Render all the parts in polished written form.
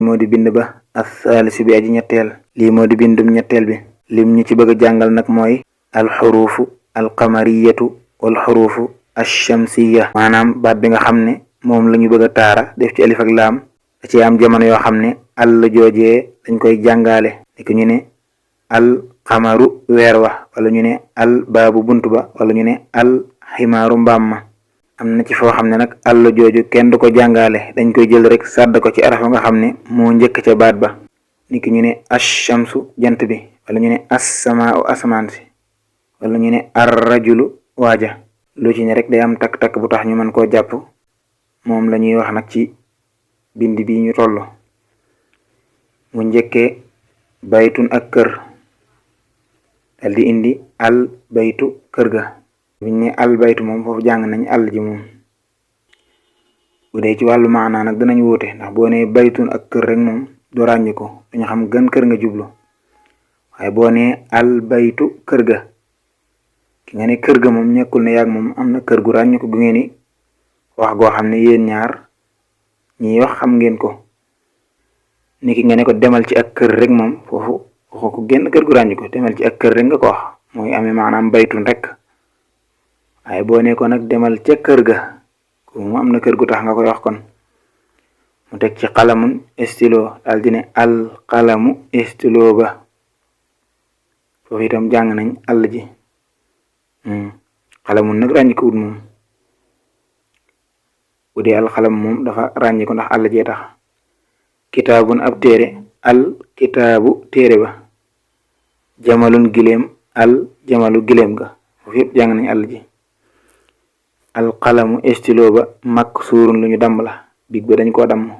moo di bind ba as-saalisu bi aji ñetteel. lii moo di bindum ñetteel bi. lim ñu ci bëgg a jàngal nag mooy alxuruufu alqamariyatu wal xuruufu alchamsiya, maanaam baat bi nga xam ne moom la ñu bëgg a taara def ci alif ak laam da ci am jamono yoo xam ne àll joojee dañ koy jàngaale ni ko ñu ne al xamaru weer wa, wala ñu ne al baabu bunt ba, wala ñu ne al ximaaru mbaam ma. am na ci foo xam ne nag àll jooju kenn du ko jàngaale, dañ koy jël rek sàdd ko ci arafa nga xam ne moo njëkk ca baat ba, ni ki ñu ne ash-shamsu jant bi, wala ñu ne as-samaa'u asamaan si, wala ñu ne ar-rajulu waaja. lu ci ne rek day am takk-takk bu tax ñu mën koo jàpp. moom la ñuy wax nag ci bind bi ñu toll. mu njëkkee baytun ak kër, dal di indi al baytu kër ga. buñ ne al baytu moom foofu jàng nañ àll ji moom. bu dee ci wàllu maanaa nag danañ wuute, ndax boo nee baytun ak kër rek moom du ràññi ko, duñu xam gën kër nga jublu. waaye boo nee al baytu kër ga, ki nga ne kër ga moom ñekkul ne yaag moom am na kër gu ràññi ko gu ngeen ni wax goo xam ne yéen ñaar ñiy wax xam ngeen ko. ni ki nga ne ko demal ci ak kër rek moom foofu waxoo ko génn kër gu ràññi ko, demal ci ak kër rek nga ko wax, mooy amee maanaam baytun rek. waaye boo ne ko nag demal ca kër ga, ko mu am na kër gu tax nga koy wax kon. mu teg ci xalamun stylo, daal di ne al xalamu stylo ba. foofu itam jàng nañ àll ji. xalamun nag ràññi ko wut moom. bu dee al xalam moom dafa ràññi ko ndax àll jee tax. kitaabun ab téere, al kitaabu téere ba. jamalun gileem, al jamalu gileem ga. foofu yëpp jàng nañ àll ji. al qalamu stylo ba maksuurun lu ñu damm la, big ba dañ koo damm.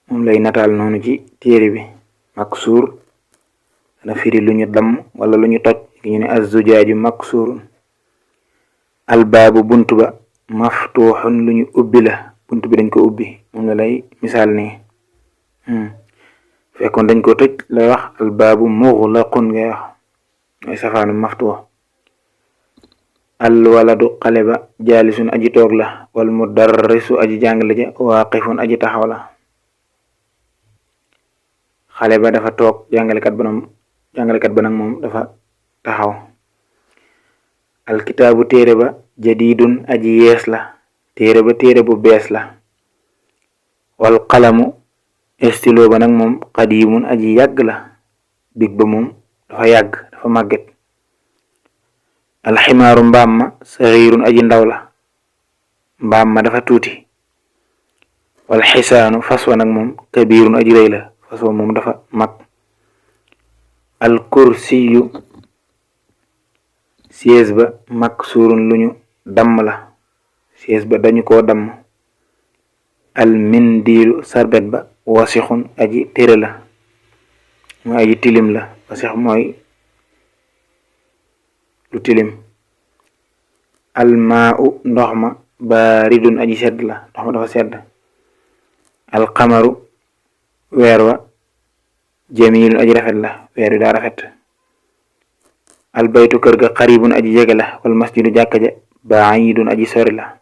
moom lay nataal noonu ci téere bi. maksuur dana firi lu ñu damm wala lu ñu toj, ki ñu ne az-zujaaju maksuurun. al baabu bunt ba maftuuxun lu ñu ubbi la, bunt bi dañ ko ubbi, moom la lay misaal nii. fekkoon dañ ko tëj lay wax al baabu muxlaqun ngay wax, mooy safaanu maftuux. al waladu xale ba jaalisun aji toog la, wal mudarrisu aji jàngale ja waaqifun aji taxaw la. xale ba dafa toog, jàngalekat ba nag moom dafa taxaw. al kitaabu téere ba jadidun aji yees la, téere ba téere bu bees la. wal qalamu stylo ba nag moom qadimun aji yàgg la, big ba moom dafa yàgg, dafa màgget. alximaaru mbaam ma saxiirun aji ndaw la, mbaam ma dafa tuuti. wal xisaanu fas wa nag moom kabirun aji rëy la, fas wa moom dafa mag. al kursiyu siège ba maksuurun lu ñu damm la, siège ba dañu koo damm. al mindiilu sarbet ba wasixun aji tere la, mooy aji tilim la. wasix mooy lu tilim. al maau ndox ma baaridun aji sedd la, ndox ma dafa sedd. al qamaru weer wa jamilun aji rafet la, weer wi daa rafet. al baytu kër ga qaribun aji jege la, wal masjidu jàkka ja baidun aji sori la,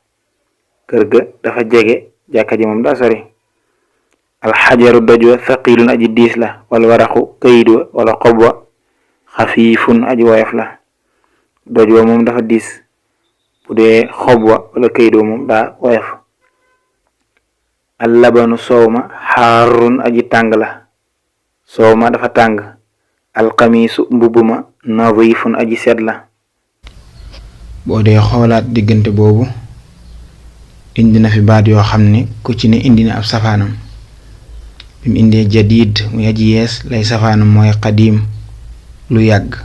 kër ga dafa jege, jàkka ji moom daa sori. al xajaru doj wa thaqilun aji diis la, wal waraqu kayit wa wala xob wa xafiifun aji woyof la, doj wa moom dafa diis, bu dee xob wa wala kayit wa moom daa woyof. al labanu soow ma xaarun aji tàng la, soow ma dafa tàng. al xamiisu mbubb ma nadifun aji set la. boo dee xoolaat diggante boobu indi na fi baat yoo xam ne ku ci ne indi na ab safaanam. bi mu indee jadid muy aji yees, lay safaanam mooy qadim lu yàgg.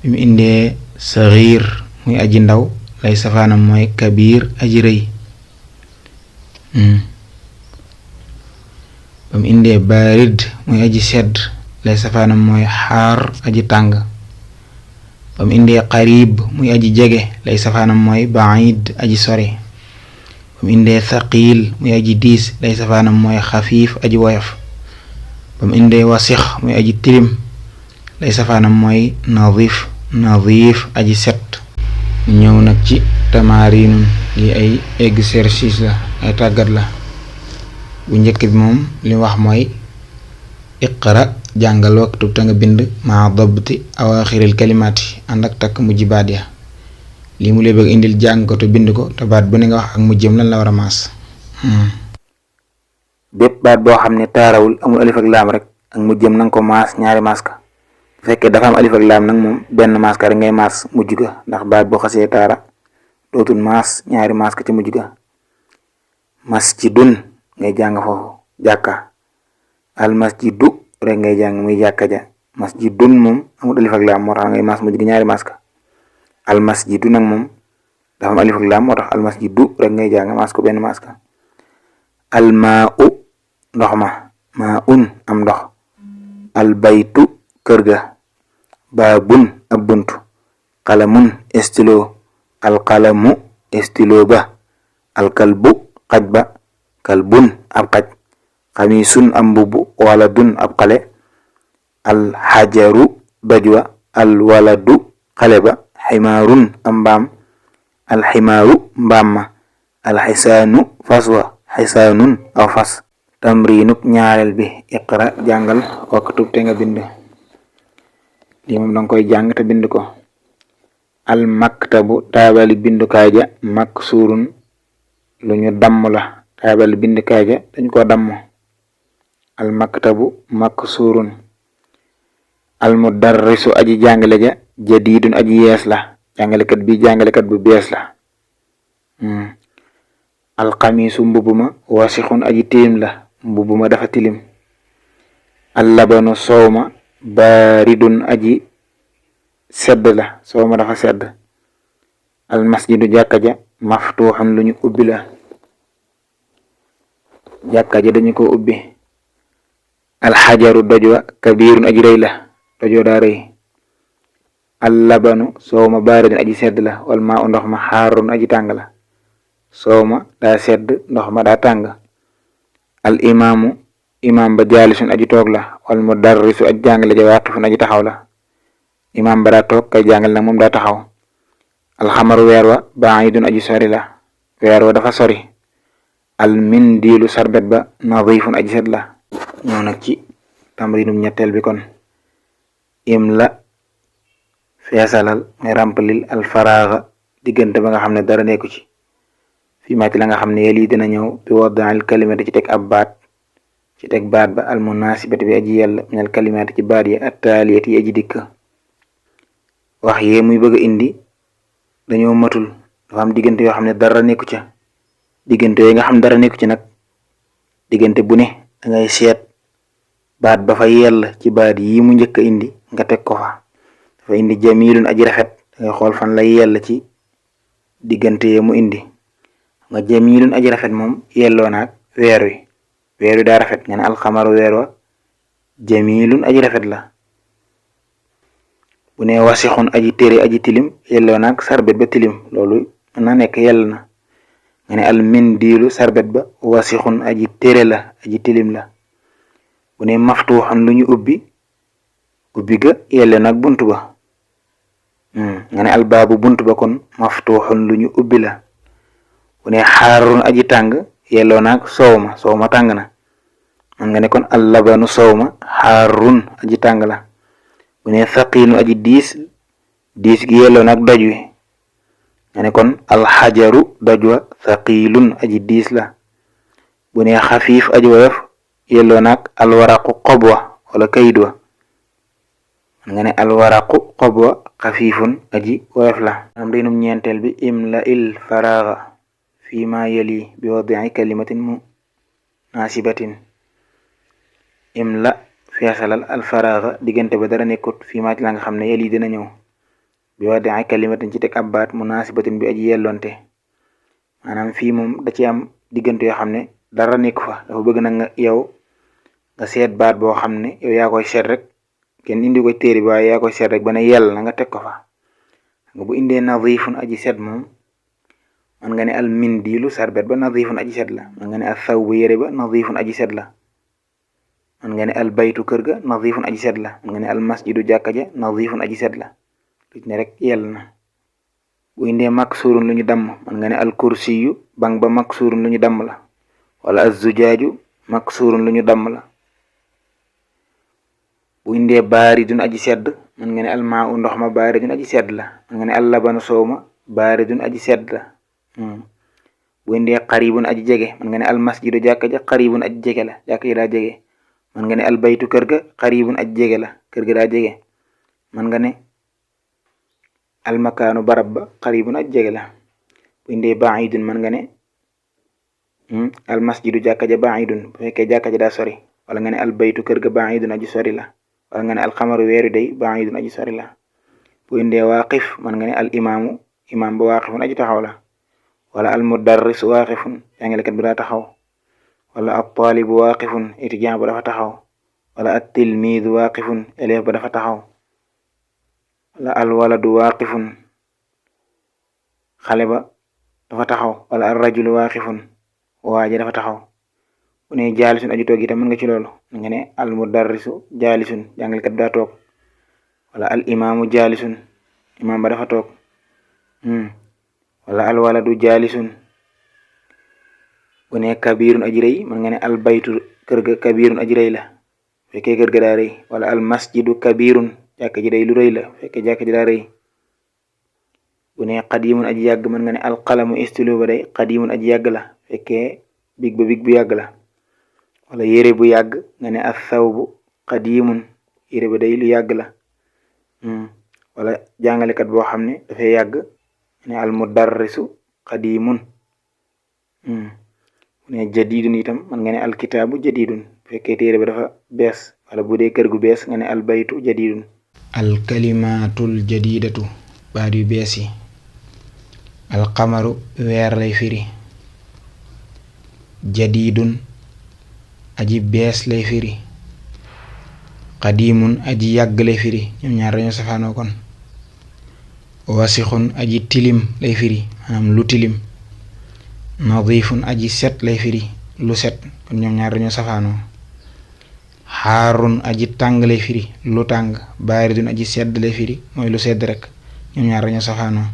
bi mu indee saxiir muy aji ndaw, lay safaanam mooy kabir aji rëy. ba mu indee barid muy aji sedd, lay safaanam mooy xaar aji tàng. ba mu indee qarib muy aji jege, lay safaanam mooy baid aji sori. ba mu indee thaqil muy aji diis, lay safaanam mooy xafiif aji woyof. ba mu indee wasix muy aji tilim, lay safaanam mooy nadif aji set. ñëw nag ci tamarinun yi ay exercice la ay tàggat la. bu njëkk bi moom li wax mooy iqra jàngal waktub te nga bind ma dabti awaaxiril kalimaati ànd ak takk mujj baat ya. lii mu lay bëgg indil jàng ko te bind ko te baat bu ne nga wax ak mujjam lan la war a maas. bépp baat boo xam ne taarawul amul alif ak laam rek ak mujjam nanga ko maas ñaari maas ka. bu fekkee dafa am alif ak laam nag moom benn maas ka rek ngay maas mujj ga ndax baat boo xasee taara dootul maas ñaari maas ka ci mujj ga. masjidun ngay jàng foofu jàkka. al masjidu rek ngay jàng muy jàkka ja. masjidun moom amul alif ak laam moo tax ngay maas mujj ga ñaari maas ka. al masjidu nag moom dafa am alif ak laam moo tax al masjidu rek ngay jàng maas ko benn maas ka. al maa u ndox ma maa un am ndox. al baytu kër ga. baabun ab bunt. qalamun stylo. al qalamu stylo ba. al kalbu xaj ba. kalbun ab xaj. xamisun am mbubb. waladun ab xale. al xajaru doj wa. al waladu xale ba. ximaarun am mbaam. al ximaaru mbaam ma. al xisaanu fas wa. xisaanun aw fas. tamrinuk ñaareel bi iqra jàngal waktub te nga bind. lii moom danga koy jàng te bind ko. al maktabu taabali bindukaay ja. maksurun lu ñu damm la. taabali bindukaay ja dañ ko damm. al maktabu maksurun. al mudarrisu aji jàngale ja. jadidun aji yees la. jàngalekat bi jàngalekat bu bees la. al xamiisu mbubb ma. wasixun aji tilim la. mbubb ma dafa tilim. al labanu soow ma. baaridun aji sedd la. soow ma dafa sedd. al masjidu jàkka ja. maftuuxun lu ñu ubbi la. jàkka ja dañu ko ubbi. al xajaru doj wa. kabirun aji rëy la. dojoo daa rëy. al labanu soow ma baaridun aji sedd la. wal maa u ndox ma xaarun aji tàng la. soow ma daa sedd ndox ma daa tàng. al imaamu imaam ba jaalisun aji toog la. wal mudarrisu aji jàngale ja waaqifun aji taxaw la. imaam ba daa toog kay jàngal nag moom daa taxaw. al xamaru weer wa. baidun aji sori la. weer wa dafa sori. al mindiilu sarbet ba. nadifun aji set la. ñëw nag ci tamrinum ñetteel bi kon. imla feesalal may ràmpalil al faraaga diggante ba nga xam ne dara nekku ci. fii maa ci la nga xam ne yel yi dina ñëw bi wadaal kalimati ci teg ab baat. ci teg baat ba al munasibati bi aji yell minal kalimaati ci baat yi attaaliyati yi aji dikk. wax yee muy bëgg a indi dañoo matul dafa am diggante yoo xam ne dara nekku ca. diggante yooyu nga xam dara nekku ci nag diggante bu ne dangay seet baat ba fa yell ci baat yi mu njëkk a indi nga teg ko fa. dafa indi jamilun aji rafet dangay xool fan lay yell ci diggante yee mu indi. nga jamilun aji rafet moom yelloo naag weer wi. weer wi daa rafet nga ne alxamaru weer wa jamilun aji rafet la. bu ne wasixun aji tere aji tilim yelloo naag sarbet ba tilim loolu mën na nekk yell na. nga ne al mindiilu sarbet ba wasixun aji tere la aji tilim la. bu ne maftuuxun lu ñu ubbi ubbi ga yelloo naag bunt ba. nga ne al baabu bunt ba kon maftuuxun lu ñu ubbi la. bu ne xaarun aji tàng yelloo naag soow ma tàng na. man nga ne kon al labanu soow ma xaarun aji tàng la. bu ne thaqilun aji diis gi yelloo naag doj wi. nga ne kon al xajaru doj wa thaqilun aji diis la. bu ne xafiif aji woyof yelloo naag al waraqu xob wa wala kayit wa. man nga ne al waraqu xob wa xafiifun aji woyof la. am daynum ñeenteel bi imla il faraaga fii ma yali bi wadii kalimatin munasibatin. imla feesalal al faraaga diggante ba dara nekkut fii ma ci la nga xam ne yali dina ñëw bi wadii kalimatin ci teg ab baat munasibatin bi aji yellonte. maanaam fii moom da ci am diggante yoo xam ne dara nekku fa. dafa bëgg nag nga yow nga seet baat boo xam ne yow yaa koy seet rek kenn indi ko téere bi waaye yaa koy seet rek ba ne yell na nga teg ko fa. nga bu indee nadifun aji set moom man nga ne al mindiilu sarbet ba nadifun aji set la. man nga ne al thawbu yére ba nadifun aji set la. man nga ne al baytu kër ga nadifun aji set la. man nga ne al masjidu jàkka ja nadifun aji set la. lu ci ne rek yell na. bu indee maksurun lu ñu damm man nga ne al kursiyu bang ba maksurun lu ñu damm la wala az-zujaaju maksurun lu ñu damm la. bu indee baaridun aji sedd man nga ne al maa'u ndox ma baaridun aji sedd la man nga ne al labanu soow ma baaridun aji sedd la. bu indee qaribun aji jege man nga ne al masjidu jàkka ja qaribun aji jege la jàkka ji daa jege. man nga ne al baytu kër ga qaribun aji jege la kër ga daa jege. man nga ne al makaanu barab ba qaribun aji jege la. bu indee ba'idun man nga ne al masjidu jàkka ja ba'idun bu fekkee jàkka ja daa sori wala nga ne al baytu kër ga ba'idun aji sori la wala nga ne al xamaru weeru day ba'idun aji sori la. bu indee waaqif man nga ne al imaamu imaam ba waaqifun aji taxaw la wala al mudarris waaqifun jàngalekat bi daa taxaw wala at taalibu waaqifun étudiant ba dafa taxaw wala at tilmiidu waaqifun élève ba dafa taxaw wala al waladu waaqifun xale ba dafa taxaw wala al rajulu waaqifun waaja dafa taxaw. bu ne jaalisun aji toog itam mën nga ci loolu nga ne al mudarrisu jaalisun jàngalekat bi daa toog wala al imaamu jaalisun imaam ba dafa toog wala al waladu jaalisun. bu ne kabirun aji rëy mën nga ne al baytu kër ga kabirun aji rëy la fekkee kër ga daa rëy wala al masjidu kabirun jàkka ji day lu rëy la fekkee jàkka ji daa rëy. bu ne qadimun aji yàgg mën nga ne al qalamu istilo ba day qadimun aji yàgg la fekkee big ba big bu yàgg la. wala yére bu yàgg nga ne al thawbu qadimun yére ba day lu yàgg la. wala jàngalekat boo xam ne dafay yàgg ne al mudarrisu qadimun. bu ne jadidun itam man nga ne al kitaabu jadidun bu fekkee téere ba dafa bees wala bu dee kër gu bees nga ne al baytu jadidun. al kalimaatul jadidatu baat yu bees yi. al qamaru weer lay firi jadidun aji bees lay firi qadimun aji yàgg lay firi ñoom ñaar dañoo safaanoo kon. wasixun aji tilim lay firi maanaam lu tilim. nadifun aji set lay firi lu set kon ñoom ñaar dañoo safaanoo. xaarun aji tàng lay firi lu tàng. baaridun aji sedd lay firi mooy lu sedd rek ñoom ñaar dañoo safaanoo.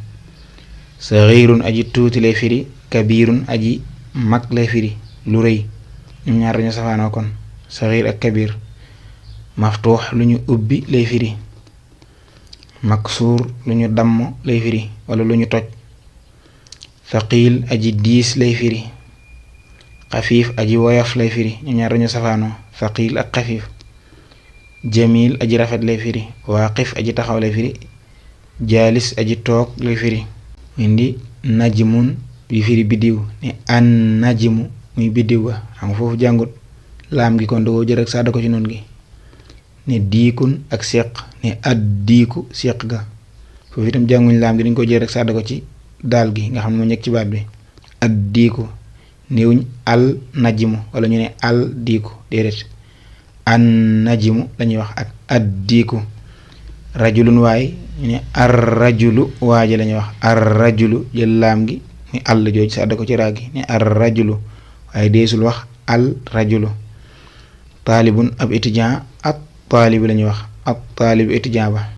saxiirun aji tuuti lay firi kabirun aji mag lay firi lu rëy ñoom ñaar dañoo safaanoo kon saxiir ak kabir. maftuux lu ñu ubbi lay firi. maksuur lu ñu damm lay firi wala lu ñu toj. thaqil aji diis lay firi. xafiif aji woyof lay firi ñoom ñaar dañoo safaanoo thaqil ak xafiif. jamil aji rafet lay firi. waaqif aji taxaw lay firi. jaalis aji toog lay firi. indi najmun bi firi biddiw ne an najmu muy biddiw ba xam nga foofu jàngut laam gi kon doo jël rek saada ko ci noonu gi. ne diikun ak seq ne ad diiku seq ga foofu itam jànguñ laam gi dañ ko jël rek saada ko ci daal gi nga xam ne moo nekk ci baat bi ad diiku. néewuñ al najmu wala ñu ne al diiku déedéet an najmu lañuy wax ak ad diiku. rajulun waay ñu ne ar rajulu waaje lañuy wax ar rajulu jël laam gi muy àll jooj saada ko ci raa gi ne ar rajulu waaye deesul wax al rajulu. taalibun ab étudiant at taalibu lañuy wax at taalibu étudiant ba.